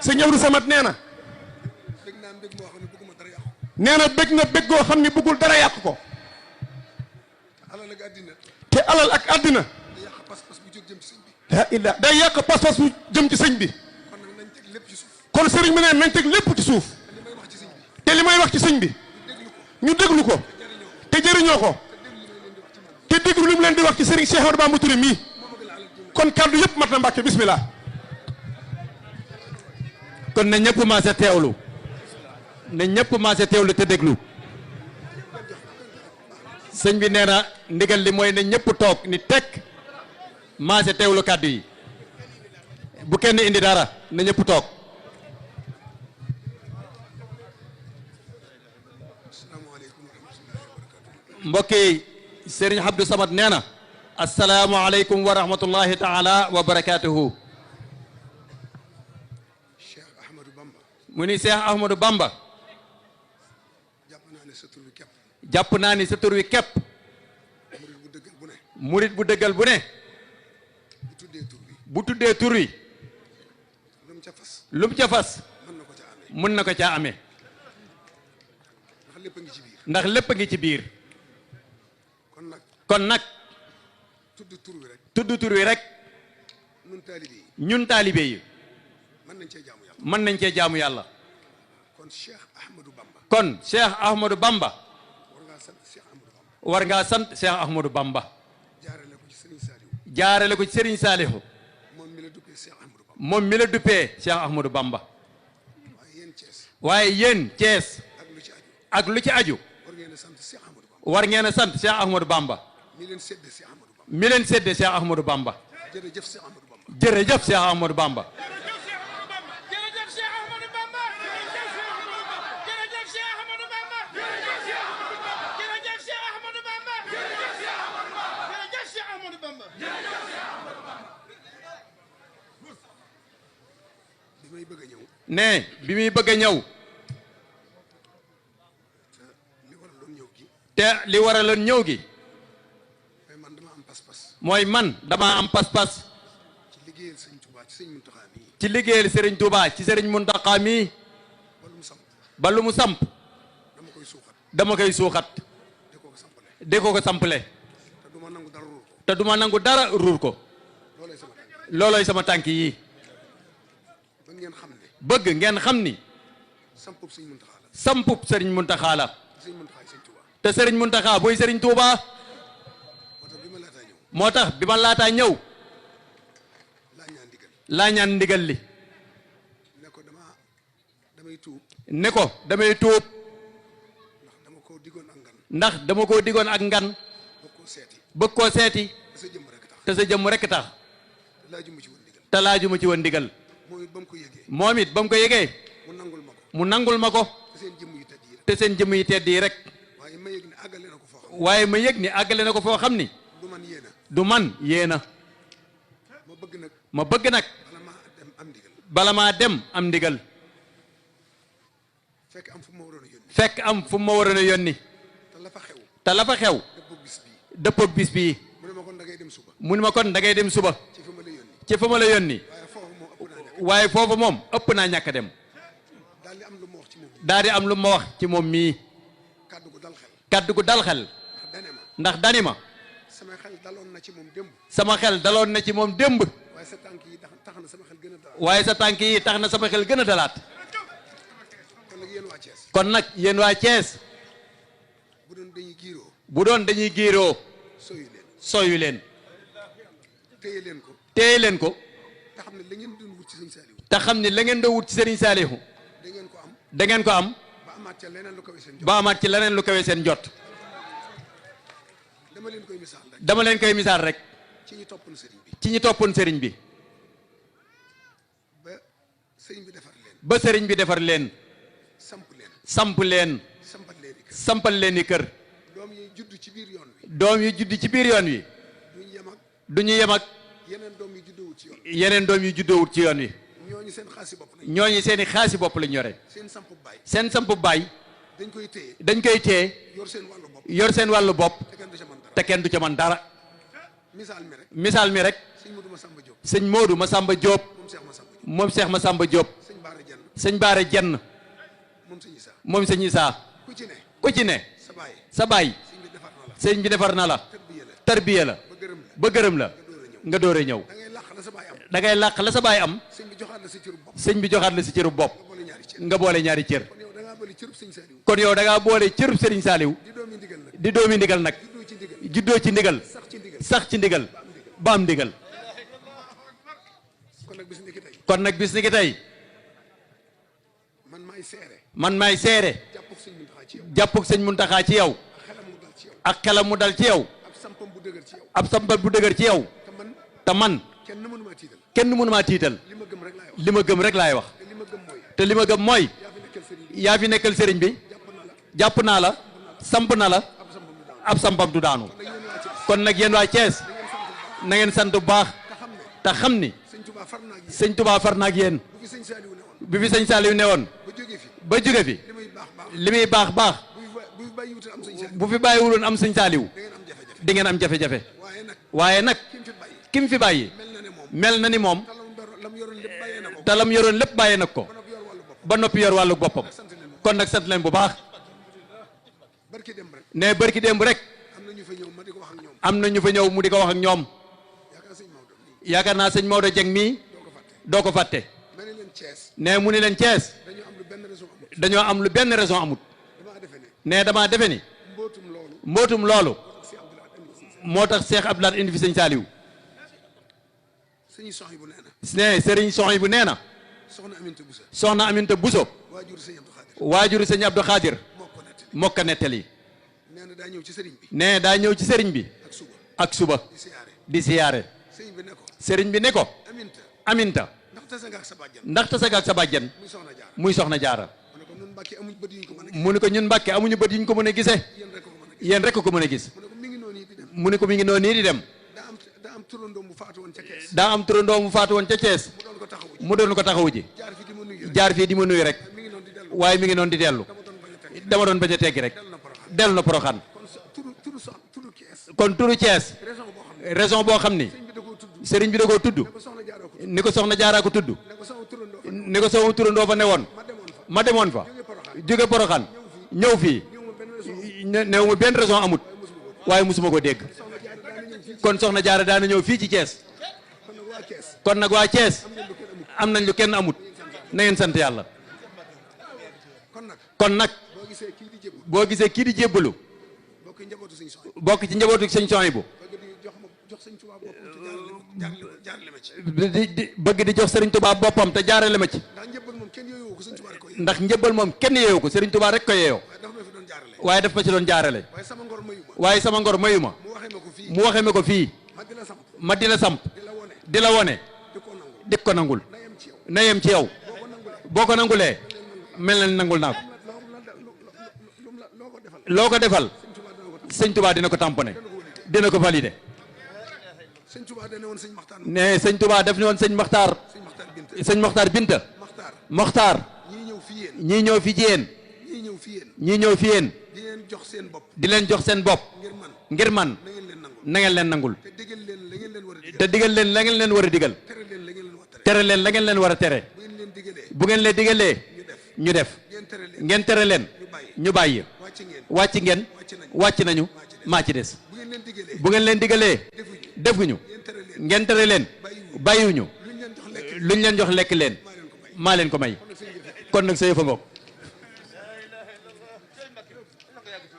sëñ Abdou Samad nee na nee na bëgg na bëgg goo xam ne bëggul dara yàq ko te alal ak àddina day yàq pas-pas bu jëm ci sëñ bi kon sëriñ bi ne nañ teg lépp ci suuf te li may wax ci sëñ bi ñu déglu ko te jëriñoo ko te déglu li mu leen di wax ci sëriñ Cheikh Ahmadou Bamba Touré mii kon kàddu yëpp mat na Mbàkke bismillah kon na ñëpp maase teewlu na ñëpp maase teewlu te déglu sëñ bi nee na ndigal li mooy ne ñëpp toog ni tekk maase teewlu kàddu yi bu kenn indi dara na ñëpp toog mbokk yi Serigne Abdou Samad nee na asalaamualeykum wa rahmatullahi taala wa barakaatuhu mu ni Cheikh Ahmadou Bamba jàpp naa ni sa tur wi képp murit bu dëggal bu ne bu tuddee tur wi lu mu ca fas mën na ko caa amee ndax lépp a ngi ci biir kon nag tudd tur wi rek ñun taalibe yi mën nañ cee jaamu yàlla kon Cheikh Ahmadou Bamba war ngaa sant Cheikh Ahmadou Bamba jaarale ko ci Serigne Saliou moom mi la duppee Cheikh Ahmadou Bamba waaye yéen Thiès ak lu ci aju war ngeen a sant Cheikh Ahmadou Bamba mi leen sédde Cheikh Ahmadou Bamba jërëjëf Cheikh Ahmadou Bamba ne bi muy bëgg a ñëw te li waraloon ñëw gi mooy man dama am pas-pas ci liggéeyal Serigne Touba ci Serigne Mountakha mi ba lu mu samp dama koy suuxat de ko sampale te duma nangu dara ruur ko loolooy sama tànk yi bëgg ngeen xam ni sampub Serigne Mountakha la te Serigne Mountakha booy Serigne Touba moo tax bi ma laataa ñëw laa ñaan ndigal li ne ko damay tuub ndax dama koo digoon ak ngan bëgg koo seeti te sa jëmm rekk tax te laajuma ci woon ndigal moom it ba mu ko yëgee mu nangul ma ko te seen jëmm yi tedd yi rek waaye ma yëg ni àggale na ko foo xam ni du man yéena ma bëgg nag bala maa dem am ndigal fekk am fu ma waroon a yónni te la fa xew dëppoog bis bii mu ni ma kon da ngay dem suba ci fa ma la yónni waaye foofu moom ëpp naa ñàkk dem daal di am lu ma wax ci moom mii kaddu gu dal xel ndax dani ma sama xel daloon na ci moom démb waaye sa tànk yi tax na sama xel gën a dalaat kon nag yéen waa Thiès bu doon dañuy giiroo soyu leen téye leen ko te xam ne la ngeen doon wut ci Serigne Saliou da ngeen ko am ba amaat ci leneen lu kawe seen jot dama leen koy misaal rek ci ñi toppoon Serigne bi ba Serigne bi defar leen samp leen sampal leen i kër doom yi judd ci biir yoon wi du ñu yem ak yeneen doom yi juddoowut ci yoon wi ñooñu seen i xaasi bopp lañ yore seen samp baay dañ koy téye yor seen wàllu bopp te kenn du ca man dara misaal mi rek sëñ Modou Massamba Diop moom Cheikh Massamba Diop sëñ Baara Jenn sëñ Baara Jenn moom sëñ Issa moom sëñ Issa ku ci ne ku ci ne sa baay sa baay sëñ bi defar na la sëñ bi defar na la tarbiya la tarbiya la ba gërëm la ba gërëm la nga door a ñëw da ngay làq la sa baay am da ngay làq la sa baay am sëñ bi joxaat la sa cërub bopp sëñ bi joxaat la si cërub bopp nga boole ñaari cër nga boole ñaari cër kon yow da ngaa boole cërub sëñ Saliou kon yow da ngaa boole cërub Serigne Saliou di doomi ndigal nag di doomi ndigal nag juddoo ci ndigal juddoo ci ndigal sax ci ndigal sax ci ndigal ba am ndigal kon nag bis ni ki tey kon nag bis ni ki tey man maay seere man maay seere jàppuk sëñ Muntaxa ci yow jàppug sëñ Muntaxa ci yow ak xelam mu dal ci yow ak xelam mu dal ci yow ab sampam bu dëgër ci yow ab sambal bu dëgër ci yow te man te man kenn mënumaa tiital kenn mënu maa tiital li ma gëm rek laay wax li ma gëm rek laay wax te li ma gëm mooy te li ma gëm mooy yaa fi nekkal sëriñ bi yaa fi nekkal sëriñ bi jàpp naa la samp na la ab sampam du daanu ab sambam du daanu nag yéen waa Thiès kon nag yéen waa Thiès da ngeen sant bu baax na ngeen sant bu baax te xam ne te xam ni sëñ Touba far naa ak yéen sëñ Touba far na ak yéen bu fi sëñ Saliou ne woon bi fi sëñ Saliou ne woon ba jógee fi ba jóge fi li muy baax baax li muy baax baax bu fi bàyyi wutal am sëñ Saliou bu fi bàyyiwuloon am sëñ Saliou da ngeen am jafe-jafe di ngeen am jafe-jafe waaye nag waaye nag ki mu fi bàyyi ki mu fi bàyyi mel na ne moom mel na ni moom te lam yoroon lépp bàyyee na ko te lam yoroon lépp bàyyee nag ko ba noppi yor wàllu boppam ba noppi yor wàllu boppam sant leen kon nag sant leen bu baax barki dem rek ne barki démb rek am na ñu fa ñëw ma di ko wax ak ñoom am na ñu fa ñëw mu di ko wax ak ñoom yaakaar sëñ Maodo mii yaakaar naa sëñ Maodo Dieng mii doo ko fàtte doo ko fàtte ma ne leen Thiès ne mu ni leen Thiès dañoo am lu benn raison amul dañoo am lu benn raison amut damaa defe ne ne damaa defe ni mbootum loolu mbootum loolu si Abdoulaye andi si moo tax Cheikh Abdoulaye indi fi sëñ Saliou sëñ sox yi bu nee na ne Serigne Soxna bu nee na soxna Aminta Boussa soxna Aminta Bousso waajur sëñ Abdou Khadir waajuru sëñ Abdou Khadir moo ko nettali mokka nettali nee na daa ñëw ci sëriñ bi ne daa ñëw ci sëriñ bi ak suba ak suba di siyaare di siyaare sëriñ bi ne ko sëriñ bi ne ko Aminta Aminta ndax tase nga ak sa bàjjan ndax tase nga ak sa bàjjan muy soxna jaar muy soxna jaara mu ne ko nun Mbàkke amuñ bët yuñ ko mën a gis mu ne ko ñun Mbàkke amuñu bët yuñ ko mën a gisee yéen rek ko mën a gis yéen rek ko mën a gis mu ne ko mi ngi noonu yi di dem mu ne ko mi ngi noonu nii di dem daa am turandoom bu faatu woon ca kees daa am turandoo mu faatu woon ca Thiès mu doon ko taxawu ji mu doon ko taxawu ji jaar fi di ma nuyu rek jaar fii di ma nuyu rek mi ngi noonu di dellu waaye mi ngi noonu di dellu dama doon bañ a teg dama doon bañ a teggi rek dellu na Porokhane dellu na Poroxaan kon turu kees kon turu Thiès raison boo xam ne raison boo xam ni sëñ bi da koo tudd sëriñ bi da koo tudd ne ko soxna jaaroo ko tudd ni ko soxna jaaraa ko tudd ne ko sama turandoo fa ni ko sama turandoo fa newoon ma demoon fa ma demoon fa jóge Poroxaan ñëw fii ñëw ma benn raison néew ma benn raison amut waaye musuma ko dégg soxna jaara daana ñëw fii kon soxna jaara daana ñëw fii ci Thiès kon nag waa kees kon nag waa Thiès am ngeen lu kenn amul am nañ lu kenn amut na ngeen sant yàlla kon nag kon nag boo gisee kii di jébbu boo gisee kii di jébbalu bokk njabootu sëñ soxna bokk ci njabootu sëñ Sohaybu bëgg di jox sëñ Tuubaa boppam te jaarale ma ci di bëgg di jox Serigne Touba boppam te jaarale ma ci ndax njëbbal moom kenn yooyu ko sëñ Tuubaa rek ko ndax njëbbal moom kenn yeewu ko Serigne Touba rek ko yeewoo waaye daf ma fi doon jaarale waaye daf ma ci doon jaarale waaye sama ngor mayu ma waaye sama ngor mayu ma mu waxee ma ko fii mu waxee ma ko fii ma di la samp ma di la samp di la wone di la wone di ko nangul di ko nangul na yem ci yow na yem ci yow boo ko nangulee mel na ni nangul naa ko loo ko defal loo ko defal sëñ Tuubaa dana ko tam sëñ Touba dina ko tamponné dina ko validé sëñ Tuubaa dana woon sëñ Maxtaar ne sëñ Touba def ni woon sëñ Maxtaar sëñ Maxtaar Binta sëñ Maxtaar Binta Maxtaar Maxtaar ñii ñëw fi yéen ñii ñëw fi ci yéen ñii ñëw fi yéen ñii ñëw fi yéen di leen jox seen bopp di leen jox seen bopp ngir man ngir man na ngeen leen nangul na ngeen leen nangul te digal leen la ngeen leen war a digal te digal leen la ngeen leen war a digal tere leen la ngeen leen war a tere tere leen la ngeen leen war a tere bu ngeen leen digalee bu ngeen leen digalee ñu def ñu def ngeen tere leen ngeen tere leen ñu bàyyi wàcc ngeen wàcc ngeen wàcc nañu maa ci des bu ngeen leen digalee bu ngeen leen digalee defuñu ngeen tere leen bàyyiwuñu luñ leen jox lekk luñ leen jox lekk leen maa leen ko may kon nag sa yëfa ngoog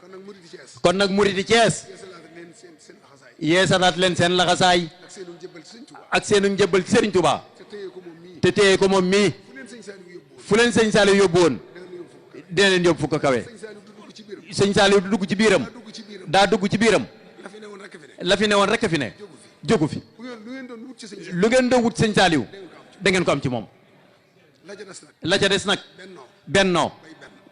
kon nag murid Thiès kon nag muridi Thiès yeesalaat leen seen laxasaay yeesalaat leen seen laxasaay ak seenu njëbbal ci sëñ Tuubaa ak seenu njëbbal ci Serigne Touba te téye ko moom mii te téye ko moom mii fu leen sëñ Saliou yóbbu woon fu leen sëñ Saliou yóbbu woon dana leen yóbbu dina leen yóbbu fu ko kawee sëñ Saliou du dugg ci biiram sëñ Saliou du dugg ci biiram daa dugg ci biiram daa dugg ci biiram la fi ne woon rek fi ne la fi ne woon rek a fi ne jógu fi bu ngeen lu ngeen doon wut ci sëñ Saliou lu ngeen doon wut sëñ Saliou da ngeen ko am ci moom la ca des nag la ca des nag bennoo bennoo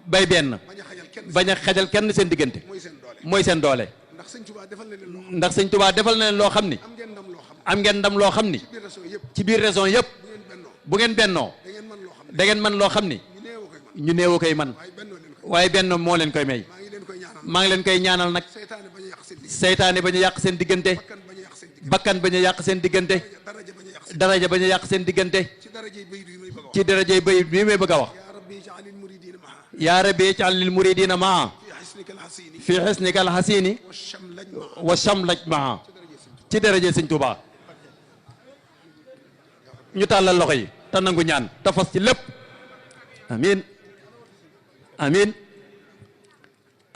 bay benn bay benn bañ a xajal kenn bañ a xajal kenn seen diggante mooy seen doole mooy seen doole ndax sëñ Tuubaa defal na leen loo xam ndax sëñ Touba defal na leen loo xam ni am ngeen ndam loo xam am ngeen ndam loo xam ni biir région yëpp ci biir région yëpp bu ngeen bennoo bu ngeen bennoo da ngeen mën loo xam da ngeen mën loo xam ni ñu néew koy man ñu néew koy man waaye bennoo leen koy waaye benn moo leen koy may maa ngi leen koy ñaanal maa ngi leen koy ñaanal nag seytaane bañ a yàq seen diggante seytaane bañ a yàq seen diggante bakkan bañ a yàq seen diggante bakkan bañ a yàq seen diggante daraja bañ a yàq seen diggante ci darajay bayit yi may bëgg a wax ci darajay bayit bi may bëgg a wax yaa rabbi ij'alil muridina maha yaa rabbi ij'al lil muridina maa fi hisnika alhasini fi xisnika alxasini wa shamlaj maha wa shamlaj maa ci daraje sëñ Tuubaa ñu tàllal loxo yi te nangu ñaan te fas ci lépp amin amin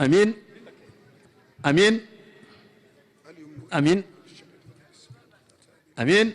amin amin amin amin